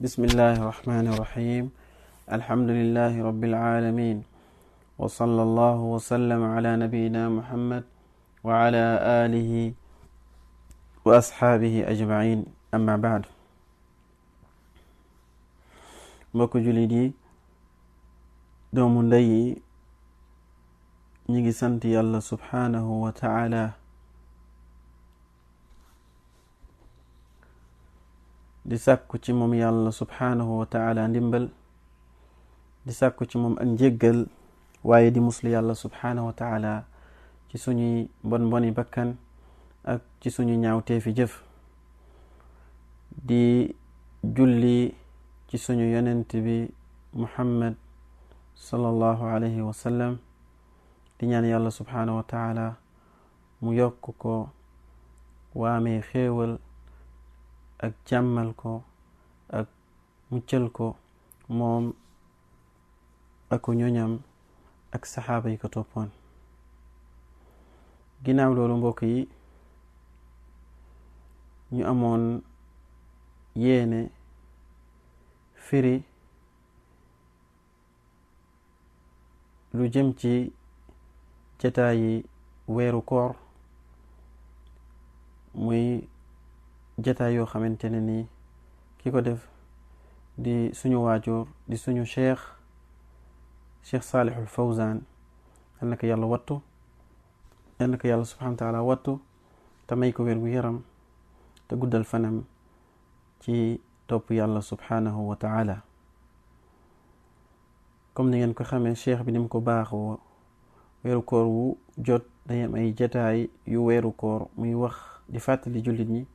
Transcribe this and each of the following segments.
بسم الله الرحمن الرحيم. الحمد لله رب العالمين، وصلى الله وسلم على نبينا محمد وعلى آله وأصحابه أجمعين. أما بعد. mbokk jullit yi, doomu ndey yi, ñi ngi sant yàlla subhanahu wa ta'ala di sàkku ci moom yàlla subhanahu wa ta'ala ndimbal, di sàkku ci moom ak njéggal, waaye di muslu yàlla subhanahu wa ta'ala ci suñuy mboni bakkan ak ci suñu ñaawteefi jëf, di julli ci suñu yonent bi Muhammad sallallahu alayhi wa sallam, di ñaan yàlla subhanahu wa ta'ala mu yokk ko waamee xéewal ak jàmmal ko ak muccal ko moom ak ñoñam ak saxaaba yi ko toppoon. ginnaaw loolu mbokk yi, ñu amoon yéene firi lu jëm ci jataayi weeru koor, muy jataay yoo xamante ne ni ki ko def di suñu waajur di suñu cheikh Saalihul Fawzaan, yal na ko yàlla wattu, yal na ko yàlla subhanahu wa taala wattu te may ko wér gu yaram te guddal fanam ci topp yàlla subhanahu wa taala. comme ni ngeen ko xamee, cheikh bi ni mu ko baaxoo weeru koor wu jot day am ay jataay yu weeru koor muy wax di fàttali jullit ñi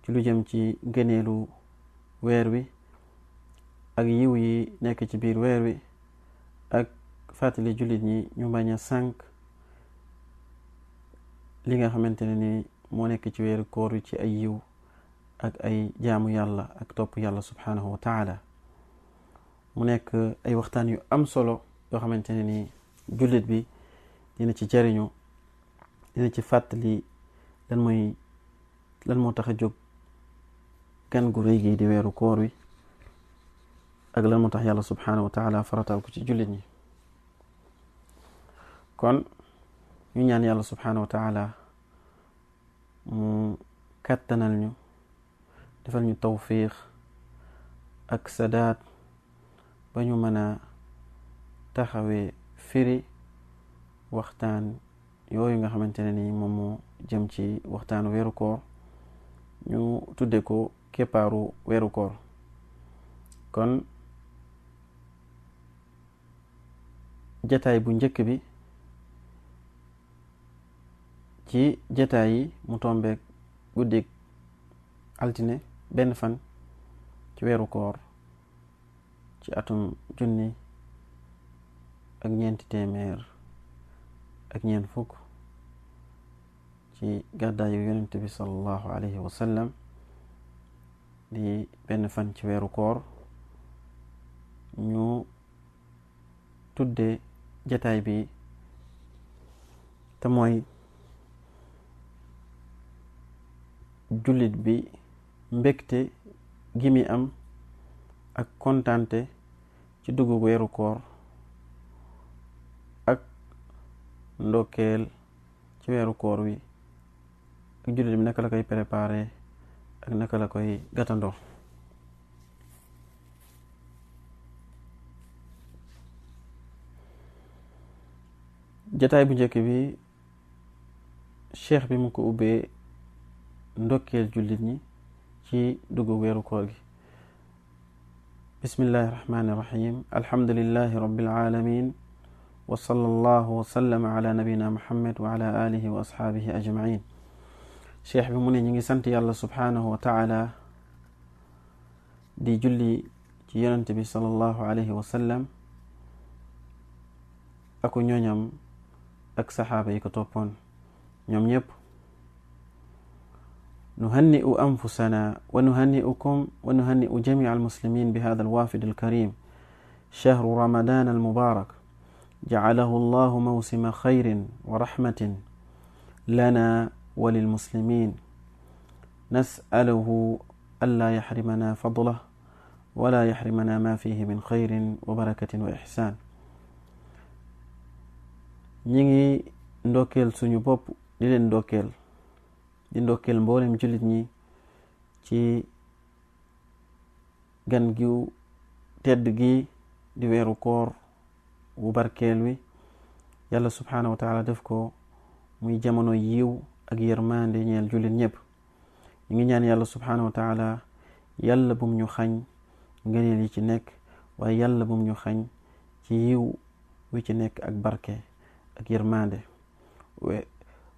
ci lu jëm ci gëneelu weer wi ak yiw yi nekk ci biir weer wi, ak fàttali jullit ñi ñu bañ a sànk li nga xamante ne ni moo nekk ci weeru koor wi ci ay yiw ak ay jaamu yàlla ak topp yàlla subhanahu wa taala. mu nekk ay waxtaan yu am solo yoo xamante ne ni jullit bi dina ci jariñu, dina ci fàttali lan moo tax a jóg gan gu rëy gi di weeru koor wi, ak lan moo tax yàlla subhanahu wa taala faratal ko ci jullit ñi. kon ñu ñaan yàlla subhanahu wa taala mu kàttanal ñu, defal ñu tawfiq ak sadaat ba ñu mën a taxawee firi waxtaan yooyu nga xamante ne ni moom moo jëm ci waxtaanu weeru koor, ñu tudde ko keppaaru weeru koor. kon jataay bu njëkk bi ci jataay yi mu tombeek guddik altine benn fan ci weeru koor ci atum 1440 ci gàddaayu yonent bi sallallahu alayhi wa sallam, di benn fan ci weeru koor. ñu tudde jataay bi te mooy jullit bi mbégte gi mi am ak kontante ci duggu weeru koor ak ndokkeel ci weeru koor wi, ak jullit bi naka la koy préparé ak naka la koy gàttandoo. jataay bu njëkk bi cheikh bi mu ko ubbee ndokkeel jullit ñi ci duggu weeru koor gi. bismillahi rahmani rahim. alhamdulillahi rabbil alamin, wa sallallahu wa sallama ala nabina muhammad wa ala alihi wa ashaabihi ajmain. cheikh bi mu ne ñi ngi sant yàlla subhanahu wa taala di julli ci yonent bi sallallahu alayhi wa sallam aku ñooñam ak saxaaba yi ko toppoon ñoom ñëpp. nuhanni'u anfusana wa nuhanni'ukum wa nuhanni'u jami'a almuslimin bi hadha alwafid alkarim shahru ramadan almubarak ja'alahu allahu mawsima khayrin wa rahmatin lana wa lilmuslimin. nas'aluhu ألا يحرمنا فضله wala yaxrimana ma fihi min xayrin wa barakatin wa ixsaan. ñi ngi ndokkeel suñu bopp di leen ndokkeel di ndokkeel mboolem jullit ñi ci gan giw tedd gi di weeru koor wu barkeel wi. yàlla subhaanahu wa taala def ko muy jamono yiw ak yërmande ñeel jullit ñëpp. ñu ngi ñaan yàlla subhaanahu wa taala yàlla bum ñu xañ ngëneel yi ci nekk, waaye yàlla bum ñu xañ ci yiw wi ci nekk ak barke ak yërmande.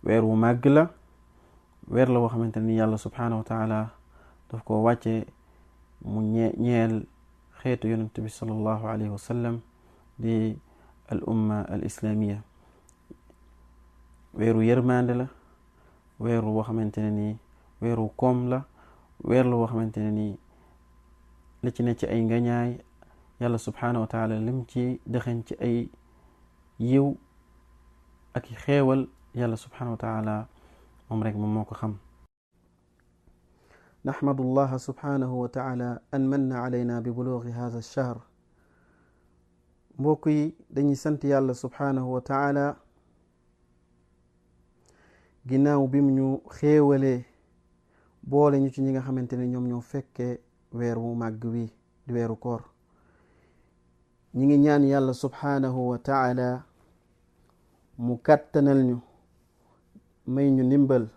weer wu màgg la, weer la woo xamante ni yàlla subhaanahu wa taala daf ko wàcce mu ñeel xeetu yonent bi sallallahu alayhi wa sallam di al umma al islamiya. weeru yërmande la, weeru woo xamante ne nii weeru koom la, weer la woo xamante ne nii li ci ne ci ay ngañaay yàlla subhaanahu wa taala lim ci dexeñ ci ay yiw ak xeewal yàlla subhaanahu wa taala moom rek moom moo ko xam. naxmadu llaha subhaanahu wa taala an manna alayna bi buluugi haadha ash-shahr. mbokk yi dañuy sant yàlla subhaanahu wa taala ginnaaw bi mu ñu xéewalee boole ñu ci ñi nga xamante ne ñoom ñoo fekkee weer wu màgg wi di weeru koor. ñi ngi ñaan yàlla subhaanahu wa taala mu kàttanal ñu, may ñu ndimbal,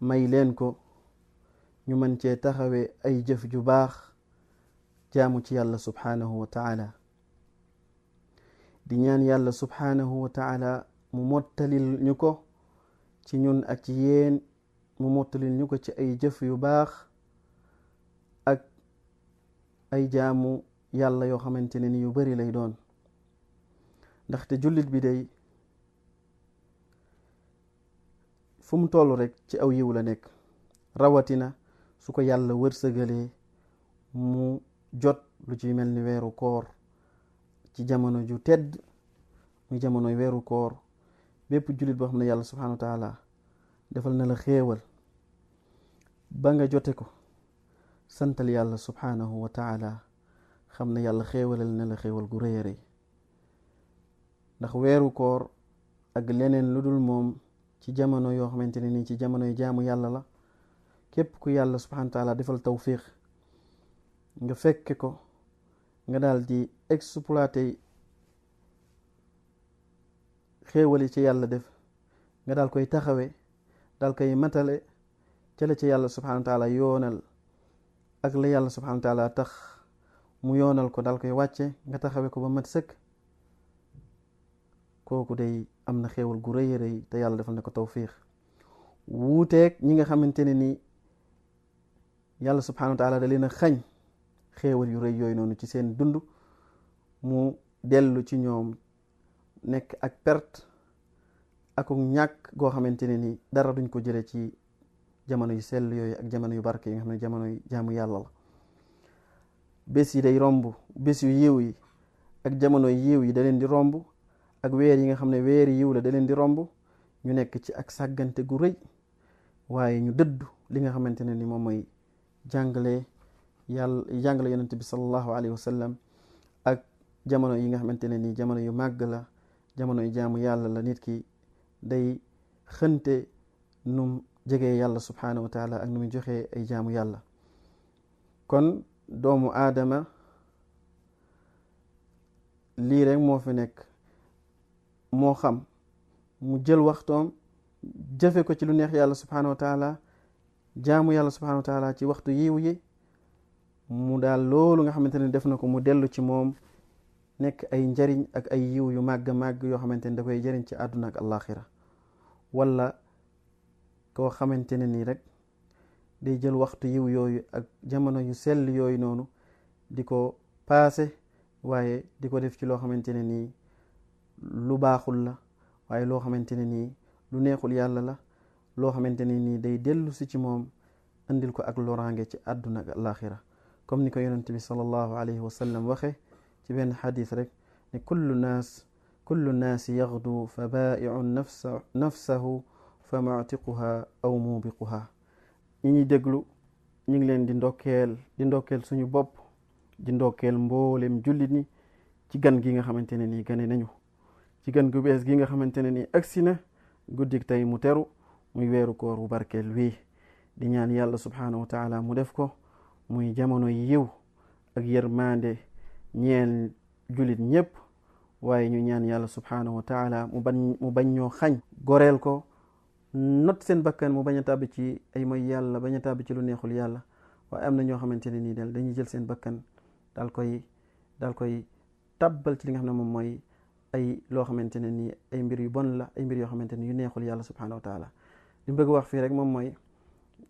may leen ko ñu mën cee taxawee ay jëf ju baax jaamu ci yàlla subhaanahu wa taala. di ñaan yàlla subhaanahu wa taala mu mottalil ñu ko ci ñun ak ci yéen, mu mottalil ñu ko ci ay jëf yu baax ak ay jaamu yàlla yoo xamante ne ni yu bari lay doon. ndaxte jullit bi day fu mu toll rek ci aw yiw la nekk, rawatina su ko yàlla wërsëgalee mu jot lu ci mel ni weeru koor ci jamono ju tedd muy jamonoy weeru koor. bépp jullit boo xam ne yàlla subhanahu wa taala defal na la xéewal ba nga jote ko, santal yàlla subhanahu wa taala, xam ne yàlla xéewalal na la xéewal gu rëy a rëy. ndax weeru koor ak leneen lu dul moom ci jamono yoo xamante ne nii ci jamono yu jaamu yàlla la. képp ku yàlla subhanahu wa taala defal tawfiq nga fekke ko, nga daal di exploité xéewal yi ci yàlla def, nga daal koy taxawe, daal koy matale ca la ci yàlla subhanahu wa taala yoonal ak la yàlla subhanahu wa taala tax mu yoonal ko, daal koy wàcce nga taxawe ko ba mat sëkk. kooku day am na xéewal gu rëy a rëy te yàlla defal na ko tawfiq. wuuteeg ñi nga xamante ne ni yàlla subhanahu wa taala da leen a xañ xéewal yu rëy yooyu noonu ci seen dund, mu dellu ci ñoom nekk ak perte ak ñàkk goo xamante ne ni dara duñ ko jële ci jamono yu sell yooyu ak jamono yu barke yi nga xam ne jamono yu jaamu yàlla la. bés yi day romb, bés yu yiw yi ak jamono yiw yi da leen di romb, ak weer yi nga xam ne weeri yiw la da leen di romb. ñu nekk ci ak sàggante gu rëy, waaye ñu dëddu li nga xamante ne ni moom mooy jàngale yonent bi sallallahu alayhi wa sallam ak jamono yi nga xamante ne ni jamono yu màgg la, jamono yu jaamu yàlla la. nit ki day xënte num jegee yàlla subhanahu wa taala ak nu muy joxee ay jaamu yàlla. kon doomu aadama lii rek moo fi nekk, moo xam mu jël waxtoom jëfe ko ci lu neex yàlla subhanahu wa taala, jaamu yàlla subhanahu wa taala ci waxtu yiw yi, mu daal loolu nga xamante ne def na ko mu dellu ci moom nekk ay njariñ ak ay yiw yu màgg yoo xamante ne da koy jëriñ ci àdduna ak àllaaxira. wala koo xamante ne nii rek day jël waxtu yiw yooyu ak jamono yu sell yooyu noonu di ko paase, waaye di ko def ci loo xamante ne nii lu baaxul la, waaye loo xamante ne nii lu neexul yàlla la, loo xamante ne nii day dellu si ci moom andil ko ak loraange ci àdduna ak àllaaxira. comme ni ko yonent bi sallallahu alayhi wa sallam waxe ci benn xadis rek ne kullu naasi yaxdu fa baa'i'un nafsahu fa mu'tiquha aw mubiquha. ñi ñuy déglu ñu ngi leen di ndokkeel suñu bopp di ndokkeel mboolem jullit ñi ci gan gi nga xamante ne nii gane nañu ci gan gu bees gi nga xamante ne nii agsi na guddik tey mu teru muy weeru koor bu barkeel wii di ñaan yàlla subhaanahu wa taala mu def ko muy jamono yiw ak yërmande ñeel jullit ñépp waaye ñu ñaan yàlla subhaanahu wa taala mu bañ ñoo xañ goreel ko not seen bakkan mu bañ a tàbbi ci ay mooy yàlla bañ a tàbbi ci lu neexul yàlla waaye am na ñoo xamante ne nii dañuy jël seen bakkan daal koy tàbbal ci li nga xam ne moom mooy ay loo xamante ne nii ay mbir yu bon la ay mbir yoo xamante ne yu neexul yàlla subhaanahu wa taala li mu bëgg wax fii rek moom mooy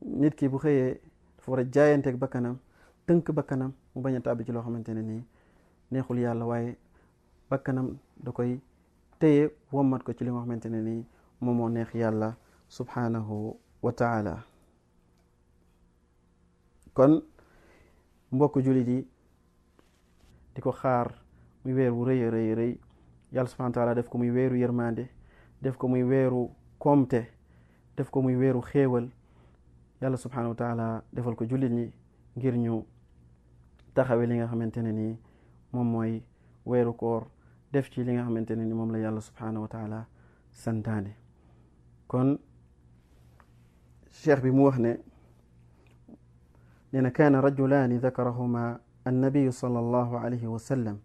nit ki bu xëyee dafa war a jaayanteeg bakkanam tënk bakkanam mu bañ a tàbbi ci loo xamante ne nii neexul yàlla waaye bakkanam da koy téye wommat ko ci li nga xamante ne nii moom moo neex yàlla subhaanahu wa taala kon mbokk jullit yi di ko xaar muy weer wu rëy a rëy rëy yàlla subhaanahu wa taala def ko muy weeru yërmande def ko muy weeru koomte def ko muy weeru xéewal yàlla subhaanahu wa taala defal ko jullit ñi ngir ñu taxawe li nga xamante ne nii moom mooy weeru koor def ci li nga xamante ne ni moom la yàlla subhaanahu wa taala santaane kon cheikh bi mu wax ne nee na kaana rajulaani dakarahuma annabiyu sallallahu alayhi wa sallam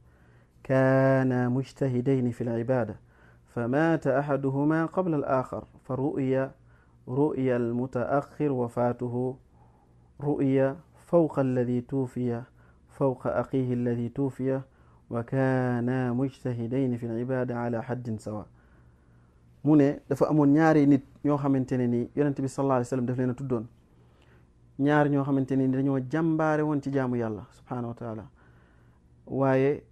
kaana mujtahidayni fi lcibada famaata axaduhuma qabla alaaxar fa ru'ya almutaaxir wafaatuhu ru'ya fawqa alladi tuufiya fawqa axiihi alladi tuufiya wa kaana mujtahidayni fi lcibada ala haddin sawa mu ne dafa amoon ñaari nit ñoo xamante ne ni yonent bi sallallahu alayhi wa sallam daf leen a tuddoon ñaar ñoo xamante ne ni dañoo jàmbaare woon ci jaamu yàlla subhaanahu wa taala waaye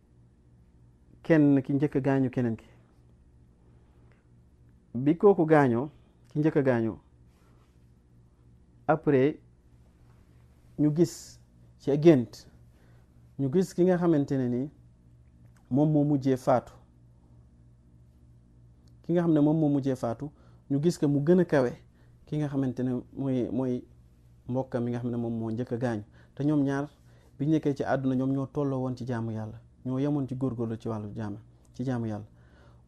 kenn ki njëkk a gaañu keneen ki bi kooku gaañoo ki njëkk a gaañoo après ñu gis ci gént ñu gis ki nga xamante ne ni moom moo mujjee faatu ki nga xam ne moom moo mujjee faatu ñu gis que mu gën a kawe ki nga xamante ne mooy mbokkam mi nga xam ne moom moo njëkk a gaañu te ñoom ñaar bi ñu nekkee ci àdduna ñoom ñoo tolloo woon ci jaamu yàlla ñoo yemoon ci góorgóorlu ci wàllu jaamu yàlla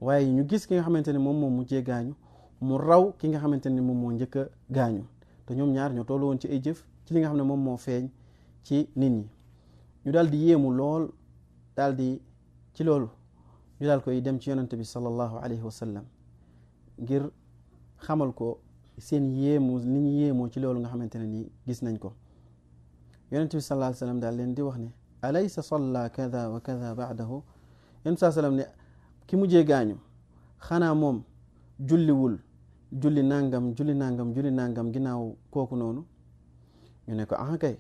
waaye ñu gis ki nga xamante ne moom moo mujjee gaañu mu raw ki nga xamante ne moom moo njëkk a gaañu te ñoom ñaar ñoo tolloo woon ci ay jëf ci li nga xam ne moom moo feeñ ci nit ñi ñu daal di yéemu lool daal di ci loolu ñu daal koy dem ci yonante bi sallallahu alayhi wa sallam ngir xamal ko seen yéemu ni ñu yéemoo ci loolu nga xamante ne nii gis nañ ko yonante bi sallallahu alayhi wa sallam daal leen di wax ne alaysa salla kada wa kada baadahu yonante bi sallam ne ki mujjee gaañu xanaa moom julliwul julli nangam ginnaaw kooku noonu ñu ne ko ah kay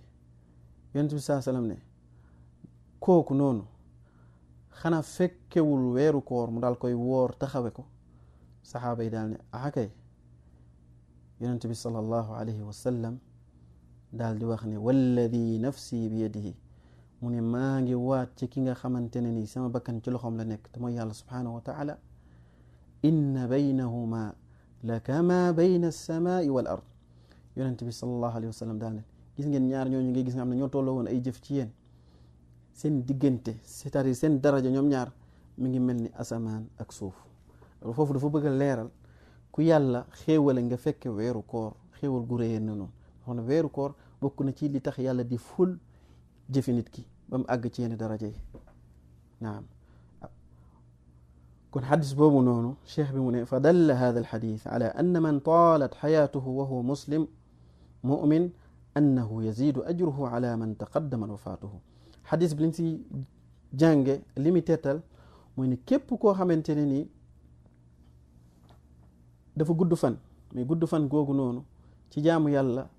yonante bi sallallahu alayhi wa sallam ne kooku noonu xanaa fekkewul weeru koor mu daal koy woor taxawe ko saxaaba yi daal ne ah kay yonent bi sallallahu alayhi wa sallam daal di wax ne walladi nafsi bi yadihi mu ne maa ngi waat ci ki nga xamante ne ni sama bakkan ci loxoom la nekk te mooy yàlla subhanahu wa taala inna baynahuma la kama bayna alsamaai wal ard yonent bi sallallahu alayhi wa sallam daal ne gis ngeen ñaar ñooñu ngay gis nga xam ne ñoo tolloo woon ay jëf ci yéen seen diggante c'est-à-dire seen daraja ñoom ñaar mi ngi mel ni asamaan ak suuf foofu dafa bëgg a leeral ku yàlla xéewale nga fekke weeru koor xéewal gu réyee na noonu wax na weeru koor bokk na ci li tax yàlla di ful jëfi nit ki ba mu àgg ci yenn daraja yi naam kon xadis boobu noonu cheikh bi mu ne fa dalla hada alxadis ala anna man taalat xayaatuhu wa huwa muslim mumin annahu yazidu ajruhu ala man taqaddama wafaatuhu xadis bi liñ si jànge li mu tettal mooy ne képp koo xamante ne nii dafa gudd fan mais gudd fan googu noonu ci jaamu yàlla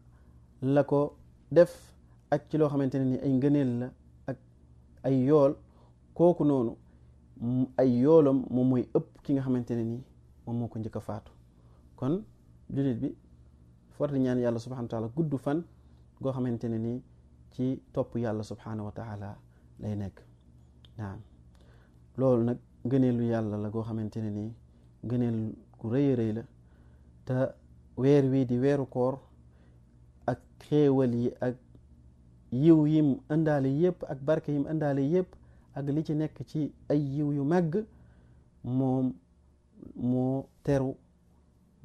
la ko def ak ci loo xamante ne ni ay ngëneel la ak ay yool kooku noonu ay yoolam moom mooy ëpp ki nga xamante ne ni moom moo ko njëkk a faatu kon jullit bi for di ñaan yàlla subhanahu wa taala gudd fan goo xamante ne ni ci topp yàlla subhanahu wa taala lay nekk naam loolu nag ngëneelu yàlla la goo xamante ne ni ngëneel ku rëy rëy la te weer wii di weeru koor ak xéewal yi ak yiw yim indaale yépp ak barke yim indaale yépp ak li ci nekk ci ay yiw yu màgg moom moo teru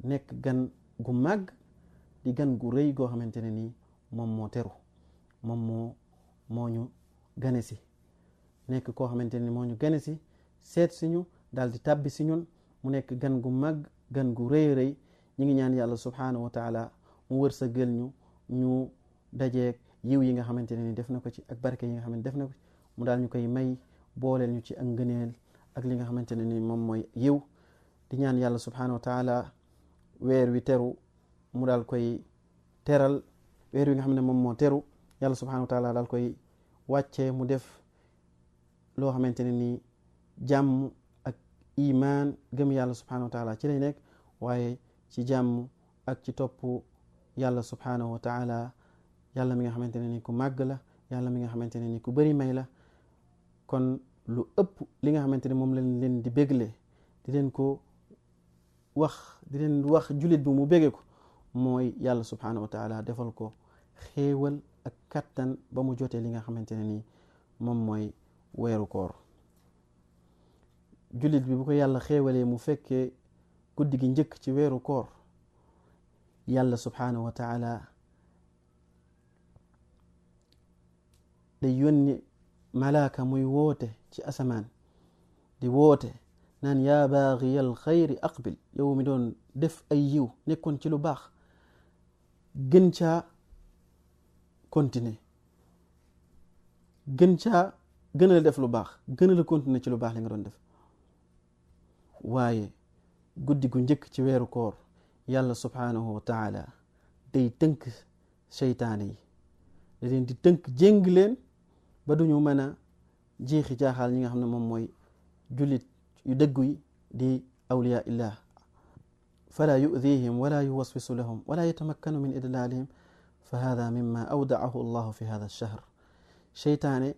nekk gan gu màgg di gan gu rëy goo xamante ne nii moom moo teru moom moo ñu gane si nekk koo xamante ne ni moo ñu gane si seet si ñu daal di tàbbi si ñun mu nekk gan gu màgg gan gu rëy rëy ñi ngi ñaan yàlla subhanahu wa taala mu wërsëgal ñu dajeeg yiw yi nga xamante ne ni def na ko ci ak barke yi nga xamante def na ko ci mu daal ñu koy may booleel ñu ci ak ngëneel ak li nga xamante ne ni moom mooy yiw di ñaan yàlla subhanahu wa taala weer wi teru mu daal koy teral weer wi nga xam ne moom moo teru yàlla subhanahu wa taala daal koy wàccee mu def loo xamante ne ni jàmm ak imaan gëm yàlla subhanahu wa taala ci lay nekk waaye ci jàmm ak ci topp yàlla subhanahu wa taala yàlla mi nga xamante ne ni ku màgg la yàlla mi nga xamante ne ni ku bëri may la kon lu ëpp li nga xamante ne moom lañ leen di bégle di leen wax julit bi mu bége ko mooy yàlla subhanahu wa taala defal ko xéewal ak kattan ba mu jotee li nga xamante ne ni moom mooy weeru koor julit bi bu ko yàlla xéewalee mu fekkee guddi gi njëkk ci weeru koor yàlla subhanahu wa taala day yónni malaaka muy woote ci asamaan di woote naan yaa baaxiyal xayri aqbil yow mi doon def ay yiw nekkoon ci lu baax gën caa continuer gën a la def lu baax gën a la continuer ci lu baax li nga doon def waaye guddi gu njëkk ci weeru koor yàlla subhanahu wa taala day tënk seytaane yi da leen di tënk jéng leen ba duñu mën a jeexi jaaxaal ñi nga xam ne moom mooy jullit yu dëggu yi di awliya illah fala yu'dihim wala yuwaswisu lahum wala yatamakkanu min idlalihim fa hada mimma awdaahu allahu fi hada ash-shahr seytaane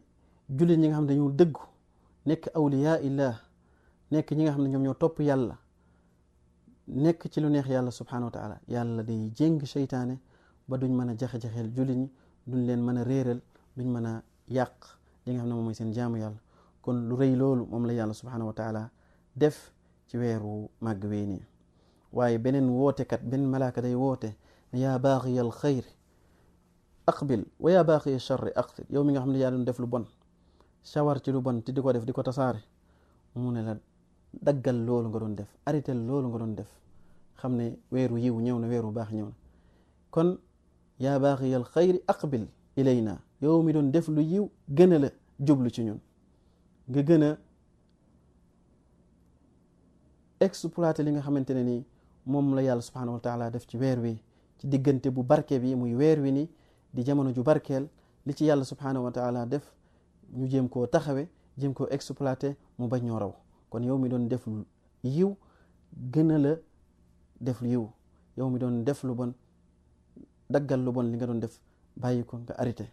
jullit ñi nga xam ne dañu dëggu nekk awliya illah nekk ñi nga xam ne ñoom ñoo topp yàlla nekk ci lu neex yàlla subhanahu wa taala yàlla day jéng seytaane ba duñ mën a jaxe-jaxeel jullit ñi duñ leen mën a réeral duñ mën a yàq li nga xam ne moom mooy seen jaamu yàlla kon lu rëy loolu moom la yàlla subhanahu wa taala def ci weeru màgg wee nii waaye beneen wootekat beneen malaaka day woote ne yaa baaxiya al xayr aqbil wa yaa baaxiya charri aqsir yow mi nga xam ne yaa doon def lu bon sawar ci lu bon te di ko def di ko tasaare mu ne la daggal loolu nga doon def arrêté loolu nga doon def xam ne weeru yiw ñëw na weeru baax ñëw na kon yaa baaxiya al xayri aqbil ilayna yow mi doon def lu yiw gën a la jublu ci ñun nga gën a exploité li nga xamante ne ni moom la yàlla subhanahu wa taala def ci weer wi ci diggante bu barke bi muy weer wi ni di jamono ju barkeel li ci yàlla subhanahu wa taala def ñu jéem koo taxawe jéem koo exploité mu bañ ñoo raw kon yow mi doon def lu yiw gën a la def lu yiw yow mi doon def lu bon daggal lu bon li nga doon def bàyyi ko nga arrêté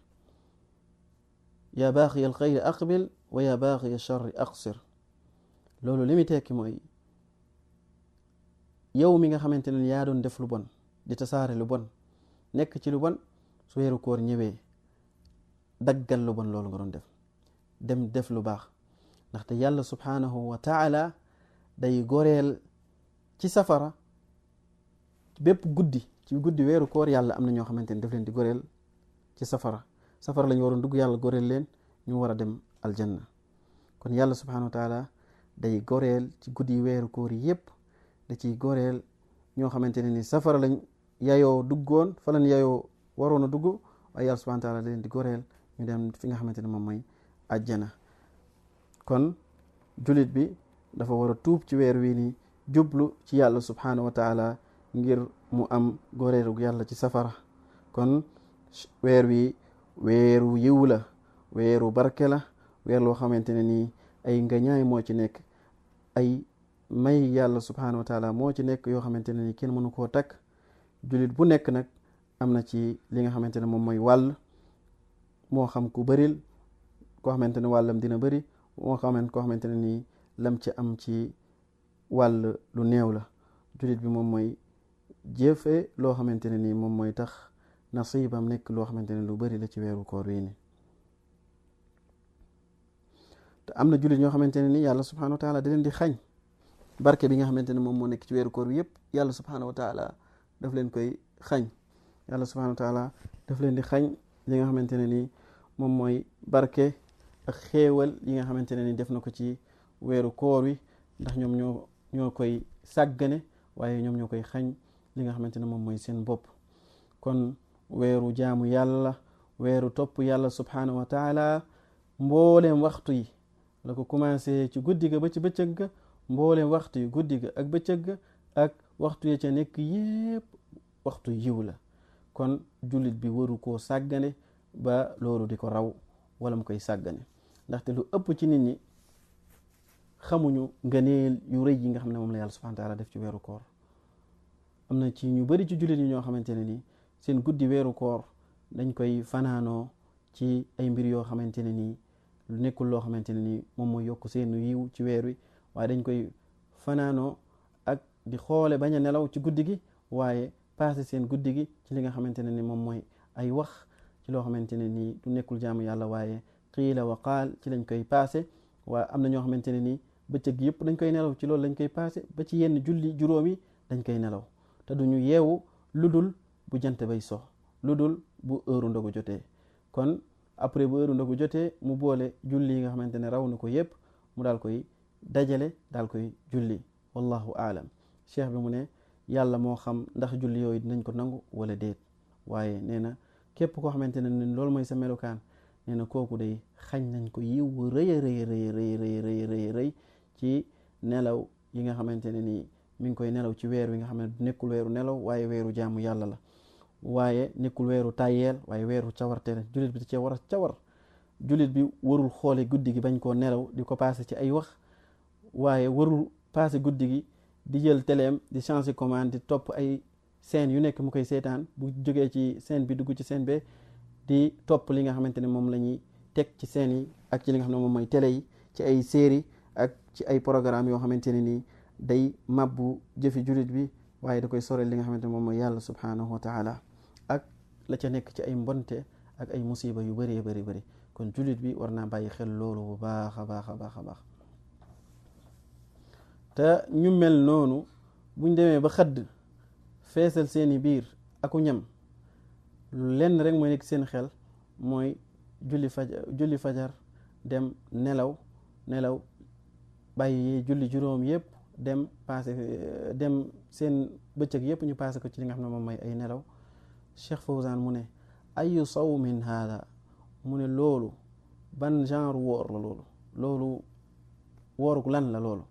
yaa baaxiya alxayri aqbil wa yaa baaxiya charri aqsir loolu li muy tekki mooy yow mi nga xamante ne yaa doon def lu bon di tasaare lu bon nekk ci lu bon su weeru koor ñëwee daggal lu bon loolu nga doon def dem def lu baax ndaxte yàlla subhanahu wa taala day goreel ci safara bépp guddi ci guddi weeru koor yàlla am na ñoo xamante ne daf leen di goreel ci safara lañu waroon dugg yàlla goreel leen ñu war a dem aljanna kon yàlla subhanahu wa taala day goreel ci guddi weeru koor yi yépp da ciy goreel ñoo xamante ne ni safara lañ yayoo duggoon fa lañ yayoo waroon a dugg waaye yàlla subhanahu wa taala da leen di goreel ñu dem fi nga xamante ne moom mooy àjjana kon julit bi dafa war a tuub ci weer wi ni jublu ci yàlla subhanahu wa taala ngir mu am goreelu yàlla ci safara kon weer wi weeru yiw la weeru barke la weer loo xamante ne nii ay ngañaay moo ci nekk ay may yàlla subhanahu wa taala moo ci nekk yoo xamante ne ni kenn mënu koo takk julit bu nekk nag am na ci li nga xamante ne moom mooy wàll moo xam ku bëril koo xamante ne wàllam dina bëri moo xamante koo xamante ne nii lam ci am ci wàll lu néew la julit bi moom mooy jëfe loo xamante ne nii moom mooy tax nasibam nekk loo xamante ne lu bari la ci weeru koor wi ni te am na jullit ñoo xamante ne ni yàlla subhanahu wa taala da leen di xañ barke bi nga xamante ne moom moo nekk ci weeru koor bi yëpp yàlla subhanahu wa taala daf leen koy xañ. yàlla subhanahu wa taala daf leen di xañ li nga xamante ne ni moom mooy barke ak xéewal yi nga xamante ne ni def na ko ci weeru koor wi ndax ñoom ñoo koy sàggane waaye ñoom ñoo koy xañ li nga xamante ne moom mooy seen bopp. kon weeru jaamu yàlla, weeru topp yàlla subhanahu wa taala, mbooleem waxtu yi la ko commencé ci guddi ga ba ci bëccëg ga, mbooleem waxtu yi guddi ga ak bëccëg ga ak waxtu ya ca nekk yépp waxtu yiw la. kon jullit bi waru koo sàggane ba loolu di ko raw wala mu koy sàggane, ndaxte lu ëpp ci nit ñi xamuñu ngëneel yu rëy yi nga xam ne moom la yàlla subhanahu wa taala def ci weeru koor. am na ci ñu bari ci jullit yi ñoo xamante ne ni seen guddi weeru koor dañ koy fanaanoo ci ay mbir yoo xamante ne nii lu nekkul loo xamante ne nii moom mooy yokk seen yiw ci weer wi, waaye dañ koy fanaanoo ak di xoole bañ a nelaw ci guddi gi, waaye passé seen guddi gi ci li nga xamante ne ni moom mooy ay wax ci loo xamante ne nii du nekkul jaamu yàlla, waaye qiila wa qaal ci lañ koy passé. waaye am na ñoo xamante ne nii bëccëg yëpp dañ koy nelaw ci loolu lañ koy passé, ba ci yenn julli juróom yi dañ koy nelaw te duñu yeewu lu dul bu jant bay sox, lu dul bu heure ndogu jotee. kon après bu heure ndogu jotee mu boole julli yi nga xamante ne raw na ko yëpp mu daal koy dajale daal koy julli. wallahu aalam. cheikh bi mu ne yàlla moo xam ndax julli yooyu dinañ ko nangu wala déet, waaye nee na képp koo xamante ne loolu mooy sa melokaan, nee na kooku day xañ nañ ko yiw rëy rëy rëy rëy rëy rëy ci nelaw yi nga xamante ne nii mi ngi koy nelaw ci weer wi nga xam ne nekkul weeru nelaw waaye weeru jaamu yàlla la, waaye nekkul weeru tàyyeel waaye weeru cawarte la. jullit bi da cee war a cawar. jullit bi warul xoole guddi gi bañ koo nelaw di ko passé ci ay wax, waaye warul passé guddi gi di jël teleem di changer commande di topp ay scène yu nekk mu koy seetaan, bu jógee ci scène bi dugg ci scène be di topp li nga xamante ne moom la ñuy teg ci scène yi ak ci li nga xam ne moom mooy télé yi, ci ay série ak ci ay programme yoo xamante ne nii day mabbu jëfi jullit bi, waaye da koy sorel li nga xamante ne moom mooy yàlla subhanahu wa taala ak la ca nekk ci ay mbonte ak ay musiba yu bëree bëri bëri. kon jullit bi war naa bàyyi xel loolu bu baax a baax a baax a baax. te ñu mel noonu buñ demee ba xëdd feesal seeni biir aku ñam, lenn rek mooy nekk seen xel mooy julli fajar dem nelaw bàyyi julli juróom yëpp dem seen bëccëg yëpp ñu passé ko ci li nga xam ne moom mooy ay nelaw. Cheikh Fawzan mu ne ayu sawmin haada, mu ne loolu ban genre woor la loolu wooruk lan la loolu.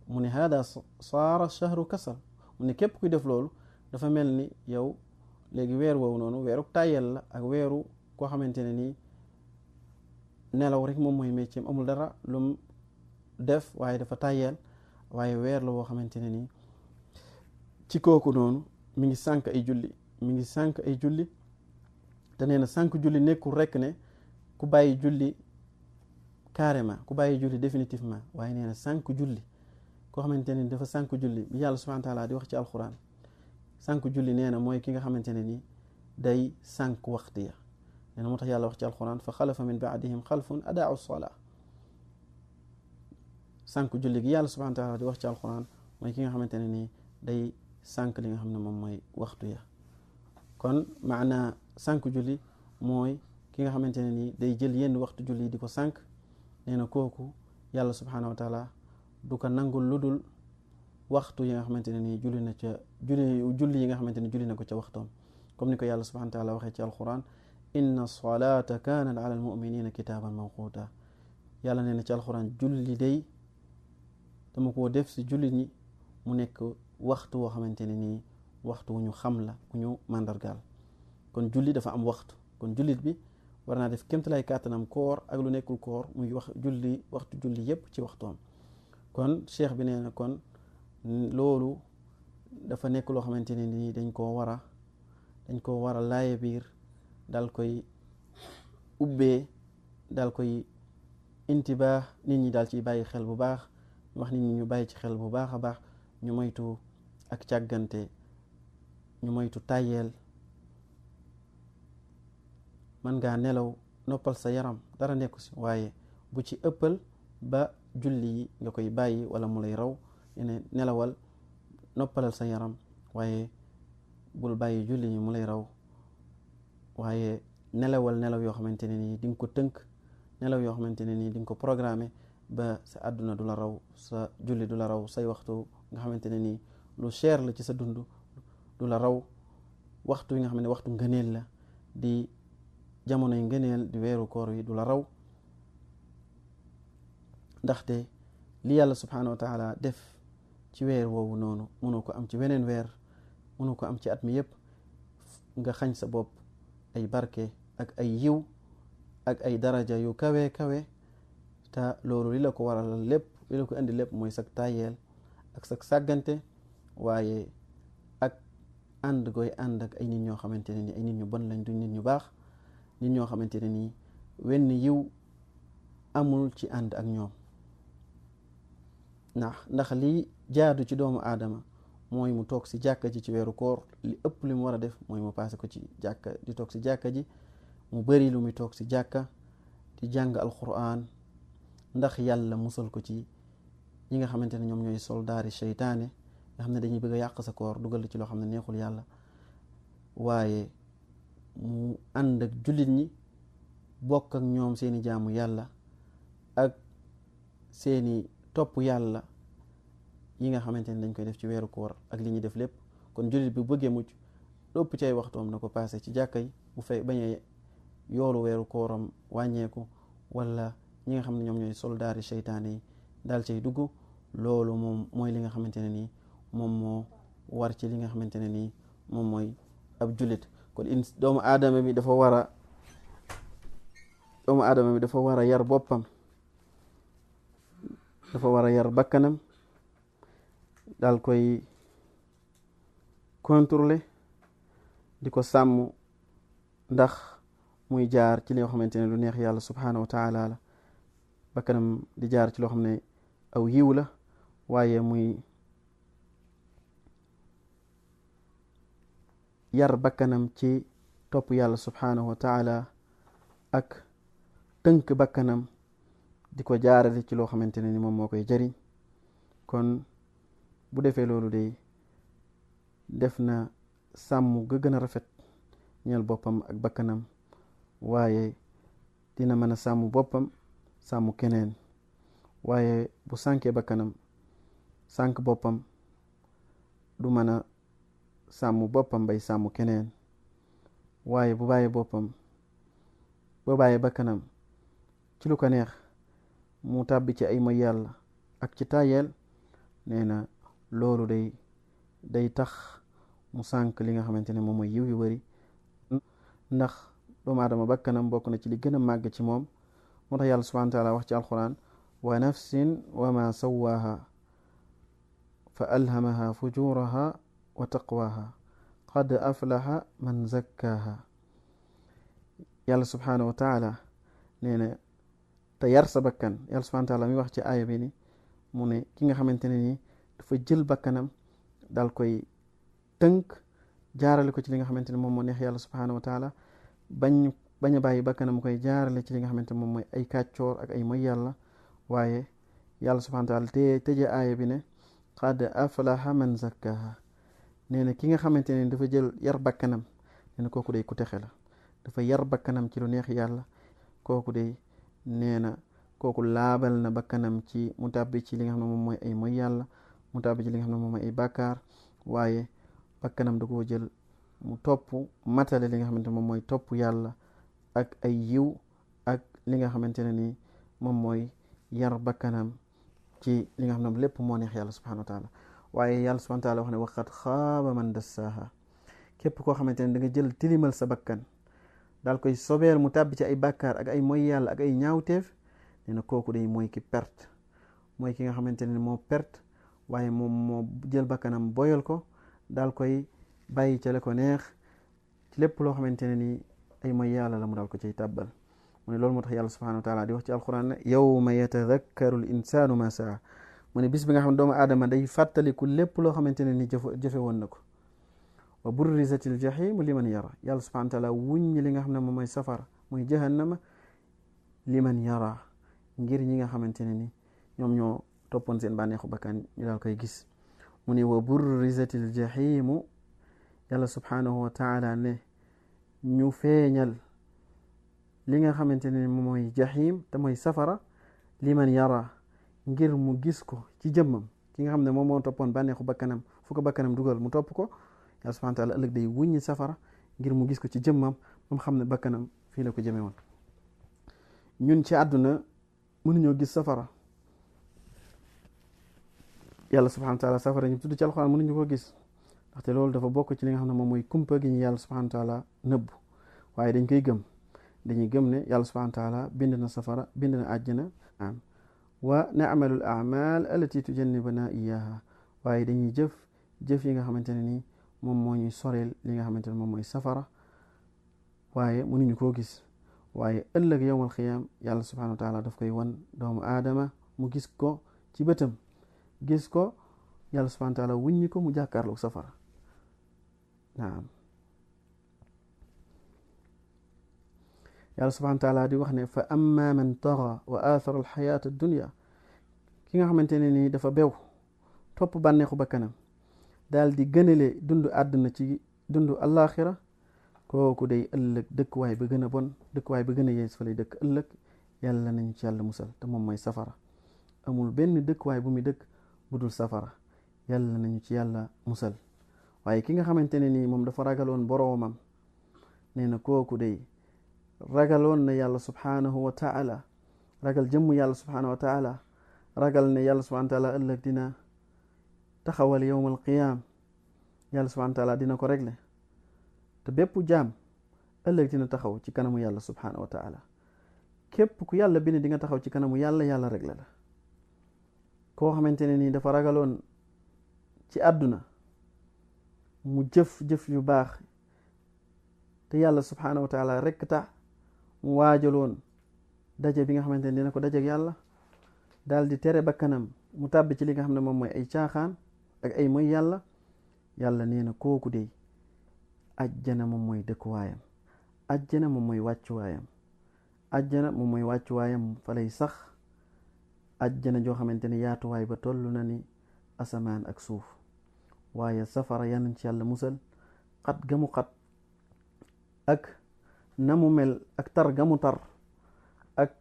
mu ne haada saara shahru kasal, mu ne képp kuy def loolu dafa mel ni yow léegi weer woowu noonu weeru tàyyel la ak weeru koo xamante ne nii nelaw rek moom mooy métier, amul dara lum def waaye dafa tàyyel, waaye weer la woo xamante ne nii ci kooku noonu mi ngi sànq ay julli te nee na sànq julli nekkul rek ne ku bàyyi julli carrément, ku bàyyi julli définitivement, waaye nee na sànq julli koo xamante ne dafa sànq julli bi yàlla subhanahu wa taala di wax ci alquran. sànq julli nee na mooy ki nga xamante ne ni day sànq waxtu ya. nee na moo tax yàlla wax ci alquran fa xalafa min baadihim xalfun adaau salaa. sànq julli gi yàlla subhanahu wa taala di wax ci alquran mooy ki nga xamante ne ni day sànq li nga xam ne moom mooy waxtu ya. kon maana sànq julli mooy ki nga xamante ne ni day jël yenn waxtu julli di ko sànq. nee na kooku yàlla subhanahu wa taala du ko nangul lu dul waxtu yi nga xamante ne nii julli yi nga xamante ne julli na ko ca waxtoom, comme ni ko yàlla subhanahu wa taala waxee ci alquran inna salata kanat ala almuminina kitaban mawquta. yàlla nee na ci alquran julli day dama koo def si julli ñi mu nekk waxtu woo xamante ne nii waxtu wu ñu xam la, wu ñu màndargaal. kon julli dafa am waxtu, kon jullit bi war naa def kémtalay kàttanam koor ak lu nekkul koor muy waxtu julli yépp ci waxtoom. kon cheikh bi nee na kon loolu dafa nekk loo xamante ne nii dañ koo war a laaye biir, dal koy ubbee, dal koy intibaax nit ñi daal ciy bàyyi xel bu baax, wax nit ñi ñu bàyyi ci xel bu baax a baax, ñu moytu ak càggante, ñu moytu tàyyeel, mën ngaa nelaw noppal sa yaram dara nekku si, waaye bu ci ëppal ba julli yi nga koy bàyyi wala mu lay raw. ne nelawal noppalal sa yaram waaye bul bàyyi julli yi mu lay raw, waaye nelawal nelaw yoo xamante ne nii di nga ko tënk, nelaw yoo xamante ne nii di nga ko programmer ba sa àdduna du la raw, sa julli du la raw, say waxtu nga xamante ne nii lu cher la ci sa dund du la raw, waxtu yi nga xam ne waxtu ngëneel la di jamonoy ngëneel di weeru koor yi du la raw. ndaxte li yàlla subhanahu wa taala def ci weer woowu noonu mënoo ko am ci weneen weer, mënoo ko am ci at mi yëpp. nga xañ sa bopp ay barke ak ay yiw ak ay daraja yu kawe kawe, te loolu li la ko waral lépp, li la ko indi lépp mooy sag tayeel ak sag sàggante, waaye ak ànd gooy ànd ak ay nit ñoo xamante ne ni ay nit ñu bon lañ, duñ nit ñu baax, nit ñoo xamante ne nii wenn yiw amul ci ànd ak ñoom. ndax li jaadu ci doomu aadama mooy mu toog si jàkka ji ci weeru koor, li ëpp li mu war a def mooy mu paase ko ci jàkka, di toog si jàkka ji, mu bari lu muy toog si jàkka di jàng alquran, ndax yàlla musal ko ci ñi nga xamante ne ñoom ñooy soldaari seytaane nga xam ne dañuy bëgg a yàq sa koor, dugal ci loo xam ne neexul yàlla. waaye mu ànd ak jullit ñi, bokk ak ñoom seeni jaamu yàlla ak seeni topp yàlla yi nga xamante ne dañ koy def ci weeru koor ak li ñuy def lépp. kon jullit bi bëggee mucc lépp ci ay waxtoom na ko passé ci jàkka yi, bu fay bañee yoolu weeru kooram wàññeeku, wala ñi nga xam ne ñoom ñooy soldaari seytaane yi daal cay dugg. loolu moom mooy li nga xamante ne nii moom moo war ci li nga xamante ne nii moom mooy ab jullit. kon doomu aadama bi dafa war a yar boppam, dafa war a yar bakkanam, daal koy contrôler, di ko sàmm, ndax muy jaar ci li nga xamante ne lu neex yàlla subhanahu wa taala la. bakkanam di jaar ci loo xam ne aw yiw la, waaye muy yar bakkanam ci topp yàlla subhanahu wa taala ak tënk bakkanam di ko jaarale ci loo xamante ne ni moom moo koy jariñ. kon bu defee loolu de def na sàmm ga gën a rafet ñeel boppam ak bakkanam, waaye dina mën a sàmm boppam, sàmm keneen. waaye bu sànkee bakkanam sànk boppam, du mën a sàmm boppam bay sàmm keneen. waaye bu bàyyee boppam, boo bàyyee bakkanam ci lu ko neex, mu tàbbi ci ay moy yàlla ak ci tayeel, nee na loolu day tax mu sànk li nga xamante ne moom mooy yiw yu bari. ndax doomu aadama bakkanam bokk na ci li gën a màgg ci moom. moo tax yàlla subhanahu wa taala wax ci alquran: wa nafsin wa ma sawaaha fa alhamaha fujuraha wa taqwaha qad aflaha man zakkaaha. yàlla subhanahu wa taala nee na te yar sa bakkan, yàlla subhanahu wa taala mi wax ci aaya bi ni mu ne ki nga xamante ne nii dafa jël bakkanam daal koy tënk jaarale ko ci li nga xamante ne moom moo neex yàlla subhanahu wa taala, bañ a bàyyi bakkanam mu koy jaarale ci li nga xamante ne moom mooy ay kàccoor ak ay moy yàlla. waaye yàlla subhanahu wa taala tëje aaya bi ne qad aflaha man zakkaha. nee na ki nga xamante ne dafa jël yar bakkanam, nee na kooku day ku texe la. dafa yar bakkanam ci lu neex yàlla, kooku day nee na kooku laabal na bakkanam ci mu tàbbi ci li nga xam ne moom mooy ay moy yàlla, mu tàbbi ci li nga xam ne moom mooy ay bàkkaar. waaye bakkanam da koo jël mu topp matale li nga xamante ne moom mooy topp yàlla ak ay yiw ak li nga xamante ne nii moom mooy yar bakkanam ci li nga xam ne lépp moo neex yàlla subhanahu wa taala. waaye yàlla subhanahu wa taala wax ne waqad xaaba man dassaaha. képp koo xamante ne da nga jël tilimal sa bakkan daal koy sobeel mu tàbbi ci ay bàkkaar ak ay moy yàlla ak ay ñaawteef, nee na kooku day mooy ki perte, mooy ki nga xamante ne moo perte. waaye moom moo jël bakkanam boyal ko, daal koy bàyyi ca la ko neex ci lépp loo xamante ne nii ay moy yàlla la mu daal ko cay tàbbal. mu ne loolu moo tax yàlla subhanahu wa taala di wax ci alquran ne yawma yatadakkaru l insanu ma saa. mu ne bis bi nga xam ne doomu aadama day fàttaliku lépp loo xamante ne ni jëfe woon na ko. wa burrizatil jahimu liman yara yàlla subhanahu wa taala wuññi li nga xam ne moom mooy safara mooy jahannama liman yara ngir ñi nga xamante ne ni ñoom ñoo toppoon seen bànneexu bakkan ñu daal koy gis mu ne wa burrizatil jahimu yàlla subhanahu wa taala ne ñu feeñal li nga xamante ne moom mooy jahim te mooy safara liman yara ngir mu gis ko ci jëmmam ki nga xam ne moom moo toppoon bànneexu bakkanam fu ko bakkanam dugal mu topp ko yàlla subhanahu wa taala ëllëg day wuññi safara ngir mu gis ko ci jëmmam moom xam ne bakkanam fii la ko jëme woon ñun ci àdduna mënuñoo gis safara yàlla subhanahu wa taala safara ñu tudd ci alxuraan mënuñu ko gis ndaxte loolu dafa bokk ci li nga xam ne moom mooy kumpa gi ñu yàlla subhanahu wa taala nëbb waaye dañ koy gëm dañuy gëm ne yàlla subhanahu wa taala bind na safara bind na àjjana am wa na'malul a'mal allati tujannibuna iyaha waaye dañuy jëf yi nga xamante ne nii moom moo ñuy soreel li nga xamante ne moom mooy safara waaye mënuñu koo gis waaye ëllëg yawmal xiyaam yàlla subhanahu wa taala daf koy wan doomu aadama mu gis ko ci bëtam gis ko yàlla subhanahu wa taala wuññi ko mu jàkkaarloog safara naam yàlla subhanahu wa taala di wax ne fa amma man taxa wa athara alxayaata addunia ki nga xamante ne nii dafa bew topp bànneexu bakkanam daal di gënale dundu àdduna ci dundu alaxira kooku day ëllëg dëkkuwaay ba gën a bon dëkkuwaay ba gën a yees fa lay dëkk ëllëg yàlla nañu ci yàlla musal te moom mooy safara amul benn dëkkuwaay bu muy dëkk bu dul safara yàlla nañu ci yàlla musal waaye ki nga xamante ne nii moom dafa ragaloon boroomam nee na kooku day ragaloon na yàlla subhanahu wa taala ragal jëmm yàlla subhanahu wa taala ragal ne yàlla subhanahu wa taala ëllëg dina taxawal yowmal qiyaam yàlla subhanahu wa taala dina ko régler te bépp jaam ëllëg dina taxaw ci kanamu yàlla subhanahu wa taala képp ku yàlla bind di nga taxaw ci kanamu yàlla régler la koo xamante ne nii dafa ragaloon ci àdduna mu jëf yu baax te yàlla subhanahu wa taala rekk tax mu waajaloon daje bi nga xamante ne dina ko dajeek yàlla daal di tere bakkanam mu tàbbi ci li nga xam ne moom mooy ay caaxaan ak ay mooy yàlla nee na kooku de ajjana moom mooy dëkkuwaayam ajjana moom mooy wàccuwaayam ajjana moom mooy wàccuwaayam fa lay sax ajjana joo xamante ne yaatuwaay ba toll na ni asamaan ak suuf waaye safara yanañ ci yàlla musal xat ga mu xat ak na mu mel ak tar ga mu tar ak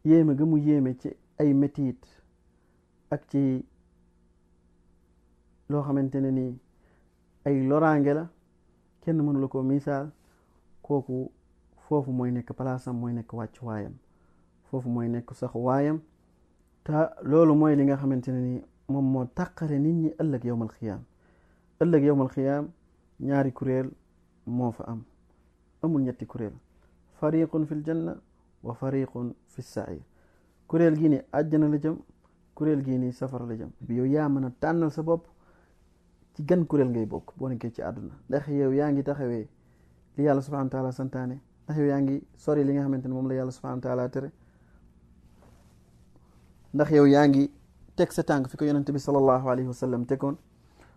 yéeme ga mu yéeme ci ay métiit ak ci loo xamante ne ni ay loraange la kenn mënu la ko misaal kooku foofu mooy nekk palaasam mooy nekk wàccu waayam foofu mooy nekk sax waayam te loolu mooy li nga xamante ne ni moom moo tàqale nit ñi ëllëg yowmal xiyaam ñaari kuréel moo fa am amul ñetti kuréel fariqun fil janna wa fariqun fi sair kuréel gii ni àjjana la jëm kuréel gii ni safara la jëm bi yow yaa mën a tànnal sa bopp ci gan kuréel ngay bokk boo nekkee ci àdduna ndax yow yaa ngi taxawee li yàlla subhanahu wa taala santaane ndax yow yaa ngi sori li nga xamante ne moom la yàlla subhanahu wa taala tere ndax yow yaa ngi teg sa tànk fi ko yonente bi sallallahu alayhi wa sallam tegoon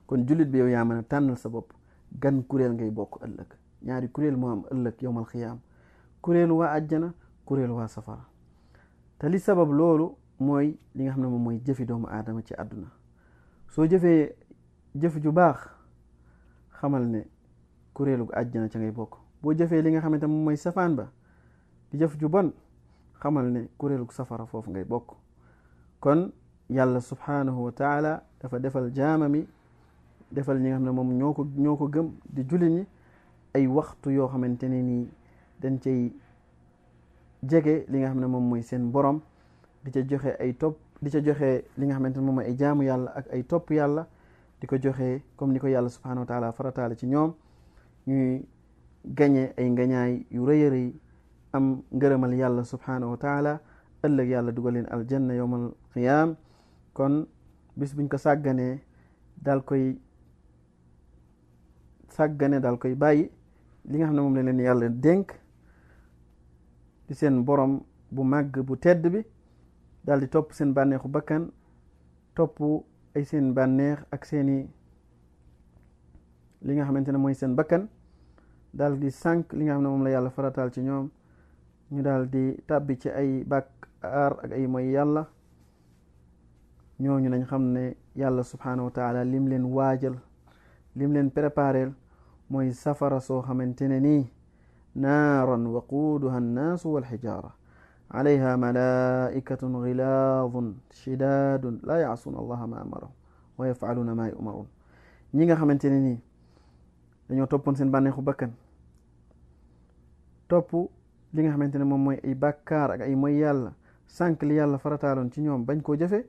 kon jullit bi yow yaa mën a tànnal sa bopp gan kuréel ngay bokk ëllëg ñaari kuréel moo am ëllëg yowmal xiyaam kuréelu waa àjjana kuréelu waa safara te li sabab loolu mooy li nga xam ne moom mooy jëfi doomu aadama ci àdduna soo jëfee jëf ju baax xamal ne kuréelu àjjana ca ngay bokk boo jëfee li nga xamante moom mooy safaan ba di jëf ju bon xamal ne kuréelu safara foofu ngay bokk kon yàlla subhanahu wa taala dafa defal jaamami defal ñi nga xam ne moom ñoo ko gëm di julli ñi ay waxtu yoo xamante ne nii dañ cay jege li nga xam ne moom mooy seen borom di ca joxe ay topp di ca joxe li nga xamante ne moom mooy ay jaamu yàlla ak ay topp yàlla di ko joxe comme ni ko yàlla subhanahu wa taala farataale ci ñoom ñuy gañe ay ngañaay yu rëy a rëy am ngërëmal yàlla subhanahu wa taala ëllëg yàlla dugal leen aljanna yowmal qiyaam kon bis buñ ko sàgganee daal koy bàyyi li nga xam ne moom la leen yàlla dénk di seen borom bu màgg bu tedd bi daal di topp seen bànneexu bakkan topp ay seen bànneex ak seeni li nga xamante ne mooy seen bakkan daal di sànq li nga xam ne moom la yàlla farataal ci ñoom ñu daal di tàbbi ci ay bàkkaar ak ay mooy yàlla ñooñu nañ xam ne yàlla subhanahu wa taala lim leen waajal lim leen prépareel mooy safara soo xamante ne nii naaran waquuduha annaasu walxijaara alayha malaikatun gilaadun shidaadun laa yaasuuna allaha ma amarahum wa yafaluuna maa yumaruun ñi nga xamante ne nii dañoo toppoon seen bànneexu bakkan topp li nga xamante ne moom mooy ay bàkkaar ak ay mooy yàlla sànq li yàlla farataaloon ci ñoom bañ koo jëfe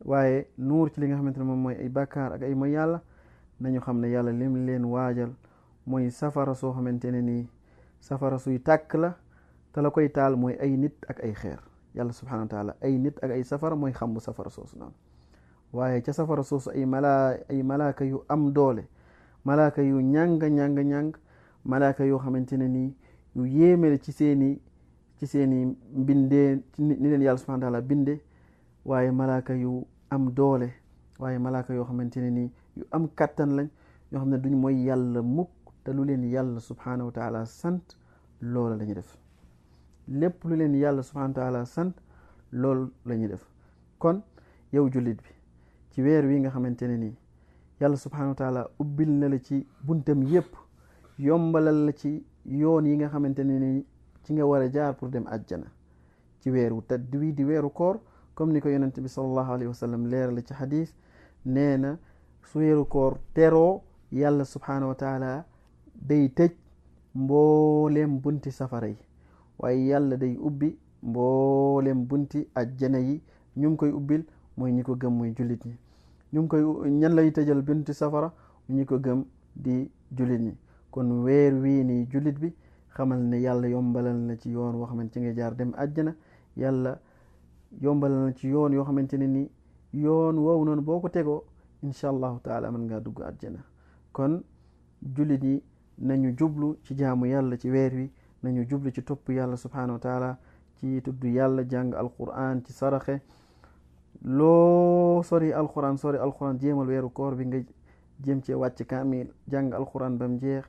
waaye nuur ci li nga xamante ne moom mooy ay bàkkaar ak ay mooy yàlla nañu xam ne yàlla lim leen waajal mooy safara soo xamante ne nii safara suy tàkk la te la koy taal mooy ay nit ak ay xeer yàlla subhanahu wa taala ay nit ak ay safara mooy xambu safara soosu noonu waaye ca safara soosu ay malaaka yu am doole malaaka yu ñàng malaaka yoo xamante ne nii yu yéemele ci seeni mbindee ni leen yàlla subhanahu wa taala binde waaye malaaka yu am doole waaye malaaka yoo xamante ne nii yu am kattan lañ yoo xam ne duñ mooy yàlla mukk te lu leen yàlla subhanahu wa taala sant loola la ñuy def lépp lu leen yàlla subhanahu wa taala sant loolu la ñuy def kon yow jullit bi ci weer wi nga xamante ne nii yàlla subhanahu wa taala ubbil na la ci buntam yépp yombalal la ci yoon yi nga xamante ne nii ci nga war a jaar pour dem àjjana ci weeru tedd wi di weeru koor comme ni ko yonent bi sallallahu alayhi wa sallam leeral ci xadis nee na su weeru koor teroo yàlla subhanahu wa taala day tëj mbooleem bunti safara yi waaye yàlla day ubbi mbooleem bunti àjjana yi ñu ngi koy ubbil mooy ñi ko gëm mooy jullit ñi ñu ngi koy ñan lay tëjal bunti safara ñi ko gëm di jullit ñi kon weer wii nii jullit bi xamal ne yàlla yombalal na ci yoon woo xamante ci nga jaar dem àjjana yàlla yombalal na ci yoon yoo xamante ne ni yoon woowu noonu boo ko tegoo incha allahu taala mën ngaa dugg àjjana kon jullit yi nañu jublu ci jaamu yàlla ci weer wi nañu jublu ci topp yàlla subhanahu wa taala ci tudd yàlla jàng alquran ci saraxe loo sori alquran jéemal weeru koor bi nga jéem cee wàcc kaamil jàng alquran ba mu jeex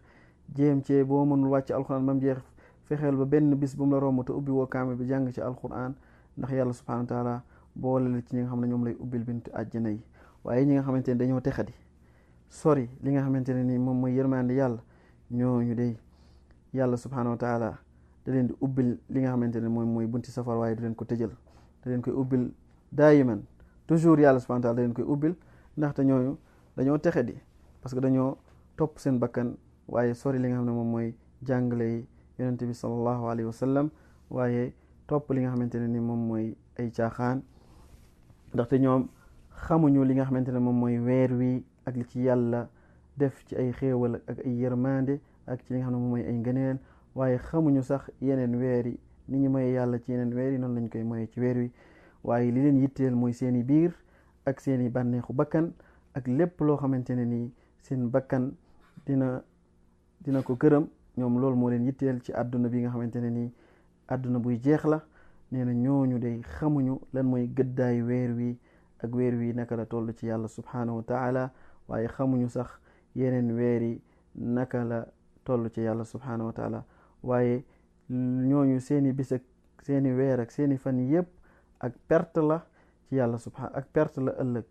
jéem cee boo mënul wàcc alquran ba mu jeex fexeel ba benn bis bu mu la romb te ubbi woo kaamil bi jàng ci alquran ndax yàlla subhanahu wa taala boole la ci ñi nga xam ne ñoom lay ubbil bintu àjjana yi waaye ñi nga xamante ne dañoo texadi sori li nga xamante ne ni moom mooy yërmande yàlla ñooñu day yàlla subhanahu wa taala da leen di ubbil li nga xamante ne moom mooy bunti safar waaye du leen ko tëjal da leen koy ubbil daayiman toujours yàlla subhanahu wa taala da leen koy ubbil ndaxte ñooñu dañoo texadi parce que dañoo topp seen bakkan waaye sori li nga xam ne moom mooy jàngale yi yonent bi sallallahu alayhi wa sallam waaye topp li nga xamante ne ni moom mooy ay caaxaan ndaxte ñoom xamuñu li nga xamante ne moom mooy weer wi ak li ci yàlla def ci ay xéewal ak ay yërmande ak ci li nga xam ne moom mooy ay ngëneel waaye xamuñu sax yeneen weer yi ni ñu moye yàlla ci yeneen weer yi noonu lañ koy moye ci weer wi waaye li leen yitteel mooy seeni biir ak seeni bànneexu bakkan ak lépp loo xamante ne nii seen bakkan dina ko gërëm ñoom loolu moo leen yitteel ci àdduna bi nga xamante ne nii àdduna buy jeex la nee na ñooñu day xamuñu lan mooy gëddaay weer wi ak weer wi naka la toll ci yàlla subhanahu wa taala waaye xamuñu sax yeneen weer yi naka la toll ci yàlla subhanahu wa taala waaye ñooñu seeni bis ak seeni weer ak seeni fan yépp ak perte la ci yàlla ak perte la ëllëg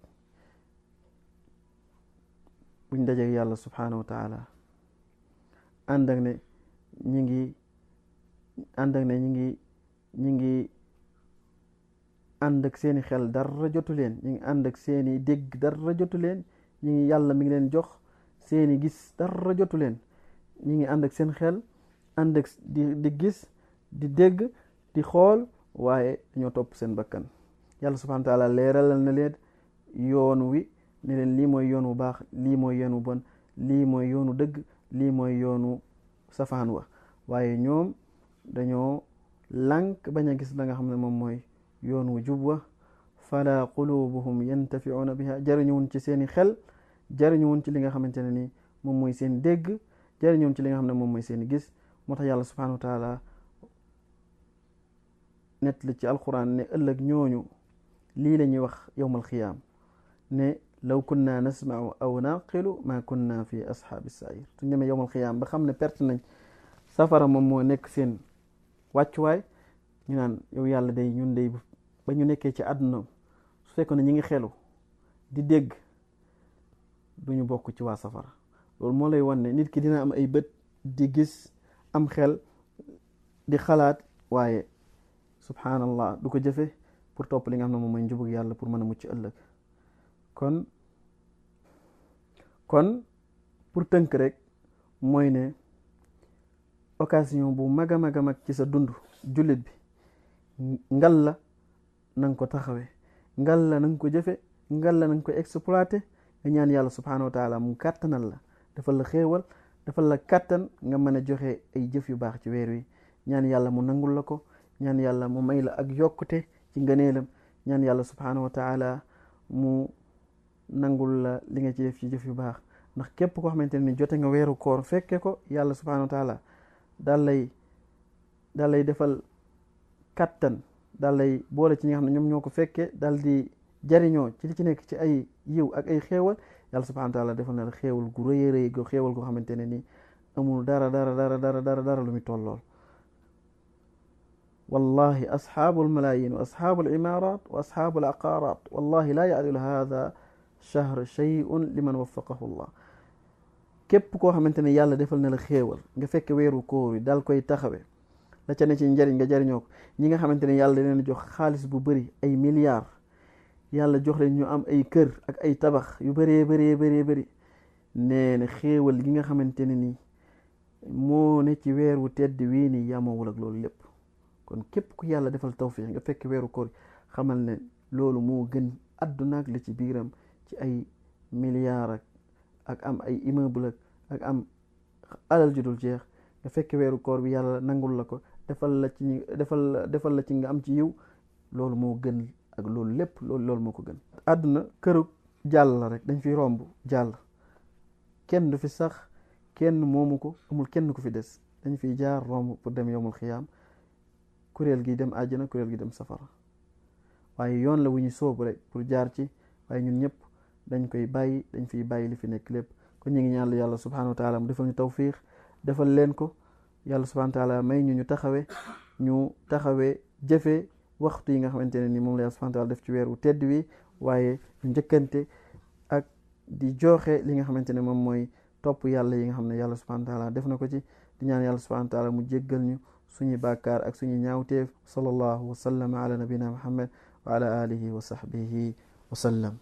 buñ dajeek yàlla subhanahu wa taala ànd ak ne ñi ngi ànd ak seeni xel dara jotu leen ñi ngi ànd ak seeni dégg dara jotu leen ñi ngi yàlla mi ngi leen jox seeni gis dara jotu leen ñi ngi ànd ak seen xel ànd ak di gis di dégg di xool waaye dañoo topp seen bakkan yàlla subhanahu wa taala leeralal na leen yoon wi ne leen lii mooy yoon wu baax lii mooy yoon wu bon lii mooy yoonu dëgg lii mooy yoonu safaan wa waaye ñoom dañoo lànk bañ a gis la nga xam ne moom mooy yoon wu jub wa fala qulubuhum yantafiuna biha jariñuwun ci seeni xel jariñuwun ci li nga xamante ne ni moom mooy seen dégg jariñuwun ci li nga xam ne moom mooy seeni gis moo tax yàlla subhanahu wa taala net li ci alquran ne ëllëg ñooñu lii la ñuy wax yowmal xiyaam ne law kunna nasma'u aw naqilu ma kunna fi ashaabi sair. suñ demee yowmal xiyaam ba xam ne perte nañ, safara moom moo nekk seen wàccuwaay, ñu naan yow yàlla day ñun day ba ñu nekkee ci àdduna su fekkoon ne ñi ngi xelu di dégg duñu bokk ci waa safara. loolu moo lay wan ne nit ki dina am ay bët di gis, am xel di xalaat, waaye subhanallah du ko jëfe pour topp li nga xam ne moom mooy njubug yàlla pour mën a mucc ëllëg. kon pour tënk rek mooy ne occasion bu mag a mag a mag ci sa dund jullit bi, ngal la na nga ko taxawee, ngal la na nga ko jëfe, ngal la na nga ko exploité, nga ñaan yàlla subhanahu wa taala mu kàttanal la, defal la xéewal, defal la kàttan nga mën a joxe ay jëf yu baax ci weer wi. ñaan yàlla mu nangul la ko, ñaan yàlla mu may la ak yokkute ci ngëneelam, ñaan yàlla subhanahu wa taala mu nangul la li nga ci def ci jëf yu baax. ndax képp koo xamante ne ni jote nga weeru koor fekke ko, yàlla subhanahu wa taala daal lay defal kattan, daal lay boole ci ñi nga xam ne ñoom ñoo ko fekke daal di jariñoo ci li ci nekk ci ay yiw ak ay xéewal. yàlla subhanahu wa taala defal na la xéewal gu rëy a rëy go xéewal goo xamante ne ni amul dara lu muy tollool. wallahi asxaabul malaayin wa asxaabul imaaraat wa asxaabul aqaaraat wallahi laa yaadilu hada shahr shay'un liman waffaqahu llah. képp koo xamante ne yàlla defal na la xéewal nga fekk weeru koor wi daal koy taxawe, la ca ne ci njariñ nga jariñoo ko. ñi nga xamante ne yàlla leen jox xaalis bu bëri, ay milliards, yàlla jox leen ñu am ay kër ak ay tabax yu bëree, nee na xéewal gi nga xamante ne ni moo ne ci weer wu tedd wii nii yamoowul ak loolu lépp. kon képp ku yàlla defal tawfiq nga fekk weeru koor xamal ne loolu moo gën àdduna ak la ci biiram ci ay milliards ak am ay immeuble ak am alal ju dul jeex. nga fekk weeru koor bi yàlla nangul la ko, defal la ci nga am ci yiw, loolu moo gën ak loolu lépp. loolu moo ko gën. àdduna këru jàll la rek, dañ fi romb jàll, kenn du fi sax, kenn moomu ko, amul kenn ku fi des, dañ fiy jaar romb pour dem yowmul xiyaam. kuréel gi dem àjjana, kuréel gi dem safara. waaye yoon la wu ñu soobu rek pour jaar ci, waaye ñun ñëpp dañ fiy bàyyi li fi nekk lépp. kon ñu ngi ñaan la yàlla subhanahu wa taala mu defal ñu tawfiq, defal leen ko. yàlla subhanahu wa taala may ñu taxawee jëfee waxtu yi nga xamante ne ni moom la yàlla subhanahu wa taala def ci weer wu tedd wi, waaye ñu njëkkante ak di joxe li nga xamante ne moom mooy topp yàlla yi nga xam ne yàlla subhanahu wa taala def na ko ci. di ñaan yàlla subhanahu wa taala mu jéggal ñu suñu bàkkaar ak suñu ñaawteef. sallallahu wa sallama ala nabina muhammad wa ala alihi wa sahbihi wa sallam.